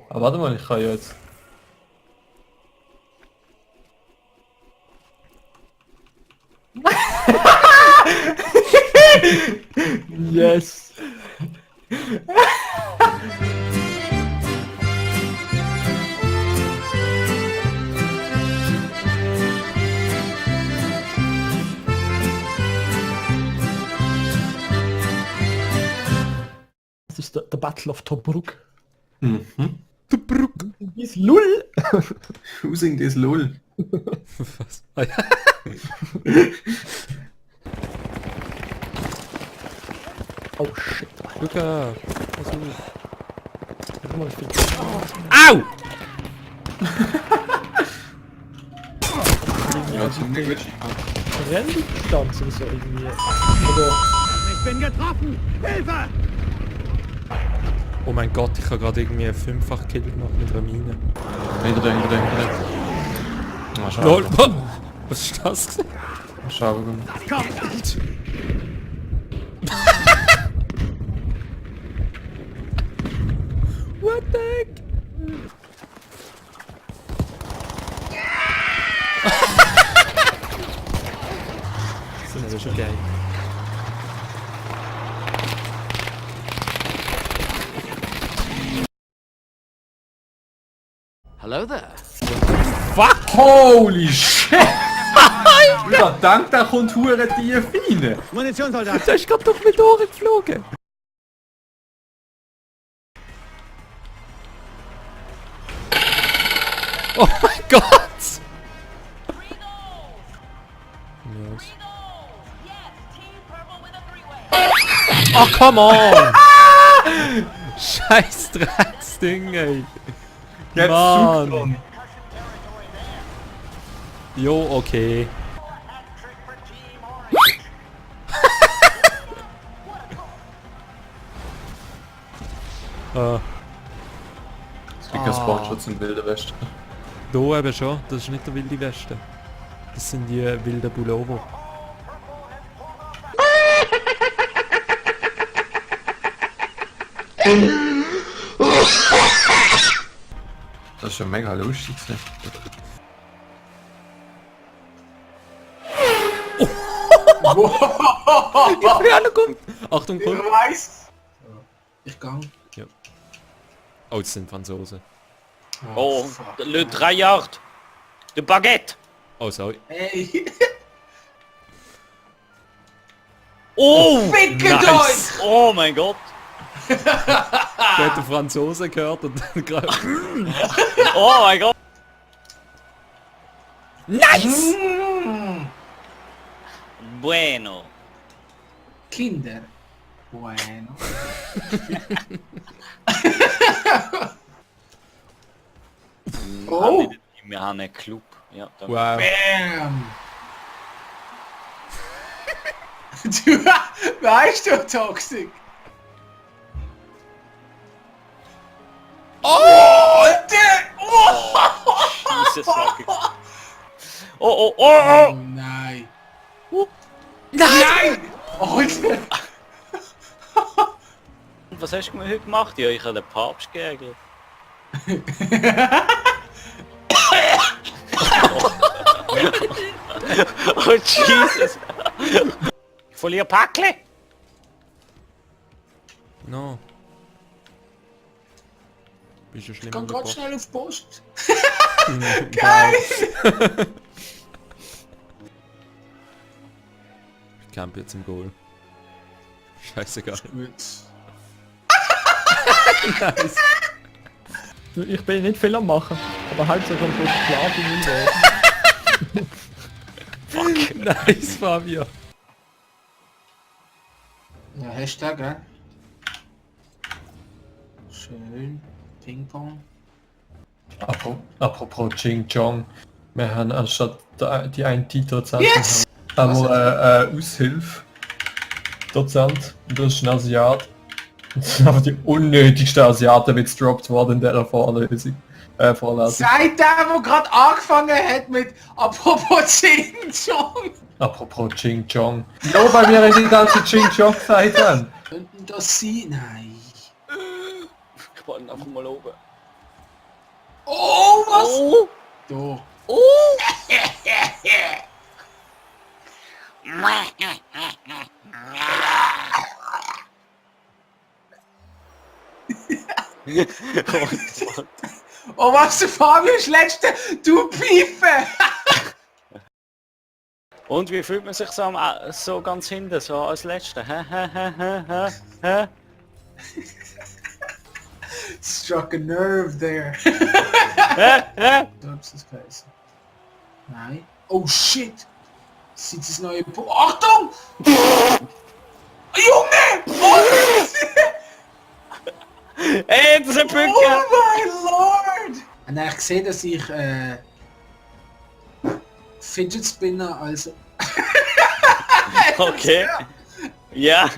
Aber warte mal, ich kann ja jetzt... Yes! Das ist der Battle of Tobruk. Mhm. Tobruk ist Lull! Using this lull. Was? Ah, ja. Oh shit. Luca! Versuch. Warte mal, ich bin... Au! Ja, ziemlich gut. Renndistanz oder so irgendwie. Oder... Ich bin getroffen! Hilfe! Oh mein Gott, ich habe gerade irgendwie einen 5-fach-Kill gemacht mit einer Mine. Hinter dir. Ah, schade. Lol! Was ist das gewesen? Schade. What the heck? Das ist aber schon geil. Hello there. Fuck! Holy shit! Ja, dank, da kommt hure tief rein. Munitionssoldat! Der ist gerade durch mich durchgeflogen! Oh mein Gott! Yes. Oh, come on! Scheiß Drecksding, ey! Jetzt Mann. Mann. Jo, okay. Es gibt keinen Sportschutz in Wilde Weste. Da eben schon, das ist nicht der wilde Westen. Das sind die wilden Pullover. Das ist ja mega lustig. Ja, da kommt! Achtung, kommt! weiß! Ich gang. Ja. Oh, das sind Franzosen. Oh, le Traillard. De Baguette. Oh, sorry. Hey! Oh, Nice! Oh mein Gott. Der hat den Franzosen gehört und dann gerade... Oh mein Gott. Nice! Bueno. Kinder. Bueno. Oh! Wir haben einen Club. Ja, danke. Wow. Bam! Du weißt du, Toxic? Oh! Jesus fucking. Oh, oh, oh, oh. Nein! Nein! Alter! Was hast du mir heute gemacht? Ja, ich habe den Papst geärgert. Oh Jesus! Ich verliere Packle! No. Bist du schlimm Komm in der grad Post? schnell auf Post! Geil! Ich camp jetzt im Goal. Scheißegal. Gut. Nice. Ich bin nicht viel am machen, aber halt so kommt so klar die Mühe. Nice, Fabio. Ja, Hashtag, gell? Schön. Ping-Pong. Apropos Ching Chong. Wir haben anstatt die einen Titelzentren haben wir Aushilfe. Dozent. Und das ist ein Asiat. Das sind einfach die unnötigsten Asiatenwitz gedroppt worden in dieser Vorlesung. Vorlesung. Seit der, wo gerade angefangen hat mit apropos Ching Chong. Apropos Ching Chong. Ja, weil wir die ganze Ching Chong gesagt haben. Könnten das sein? Nein. Ich wollte einfach mal oben. Oh, was? Oh! Du. Oh! Oh, was der Fabio ist letzte? Du Pfeife! Und wie fühlt man sich so, so ganz hinten, so als Letzter? Hä? Struck a nerve there. Hä? Ups, das geheißen. Nein. Oh shit! Sieht das neue Achtung! Junge! Oh, Hey, das ist ein oh Pünktchen! my lord! Und ich sehe, dass ich Fidget Spinner also... Okay. Ja.